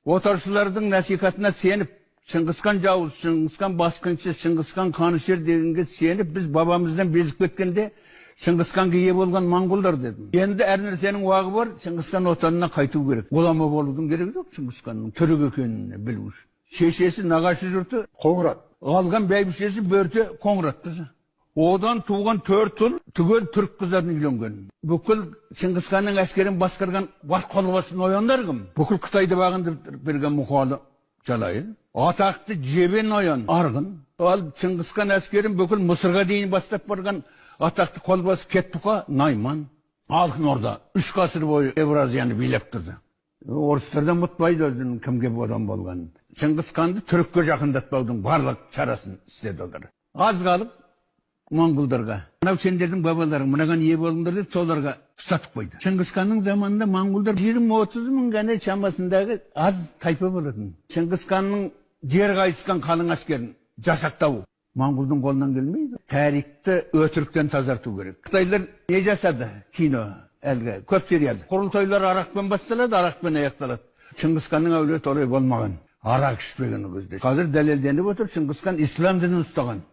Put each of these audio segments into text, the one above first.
Отаршылардың насихатына сеніп, Шыңғысхан жауыз, Шыңғысхан басқыншы, Шыңғысхан қанішер дегенге сеніп, біз бабамыздан безіп кеткенде Шыңғысханға ие болған моңғолдар дедім. Енді әр нәрсенің уағы бар, Шыңғысхан отанына қайту керек. Ғұлама болудың керегі жоқ Шыңғысханның түрік екенін білу үшін. Шешесі нағашы жұрты Қоңырат. Алған бәйбішесі Бөрте Қоңырат қызы. Одан туған 4 ұл түгел түрік қыздарына үйленген. Бүкіл Шыңғысханның әскерін басқарған бас қолбасы нояндар кім? Бүкіл Қытайды бағындырып берген Мұқалы Жалайыр. Атақты Жебе ноян Арғын. Ал Шыңғысхан әскерін бүкіл Мысырға дейін бастап барған атақты қолбасы Кетбұқа Найман. Алтын Орда 3 ғасыр бойы Евразияны билеп тұрды. Орыстардан ұмытпайды өзінің кімге бодан болғанын. Шыңғысханды түрікке жақындатпаудың барлық шарасын істеді олар. Аз қалып моңғолдарға, мынау сендердің бабаларың, мынаған ие болыңдар деп соларға ұстатып қойды. Шыңғысханның заманында моңғолдар 20-30 мың ғана шамасындағы аз тайпа болатын. Шыңғысханның жер қайысқан қалың әскерін жасақтау моңғолдың қолынан келмейді. Тарихты өтіріктен тазарту керек. Қытайлар не жасады? Кино, әлгі көп сериал. Құрылтайлар арақпен басталады, арақпен аяқталады. Шыңғысханның әулеті олай болмаған. Арақ ішпеген ол кезде. Қазір дәлелденіп отыр, Шыңғысхан ислам дінін ұстаған.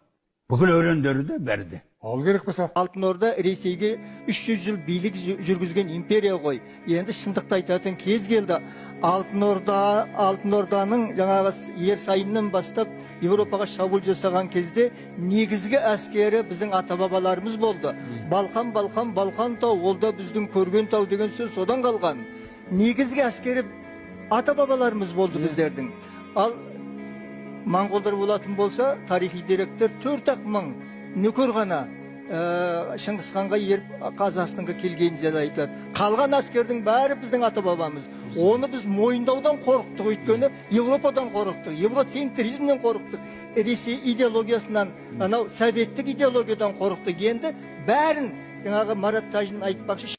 Бүкіл өрендері де бәрі де. Ал керек болса. Алтын Орда Ресейге 300 жыл билік жүргізген империя ғой. Енді шындықты айтатын кез келді. Алтын Орда, Алтын Орданың жаңағы Ер Сайыннан бастап Еуропаға шабуыл жасаған кезде негізгі әскері біздің ата-бабаларымыз болды. Балқан, Балқан, Балқан тау, ол да біздің көрген тау деген сөз содан қалған. Негізгі әскері ата-бабаларымыз болды біздердің. Ал моңғолдар болатын болса, тарихи деректер 4-ақ мың нөкер ғана Шыңғысханға еріп Қазақстанға келген жайлы айтылады. Қалған әскердің бәрі біздің ата-бабамыз. Оны біз мойындаудан қорықтық, өйткені Еуропадан қорықтық, евроцентризмнен қорықтық, Ресей идеологиясынан, анау советтік идеологиядан қорықтық. Енді бәрін жаңағы Марат Тажин айтпақшы.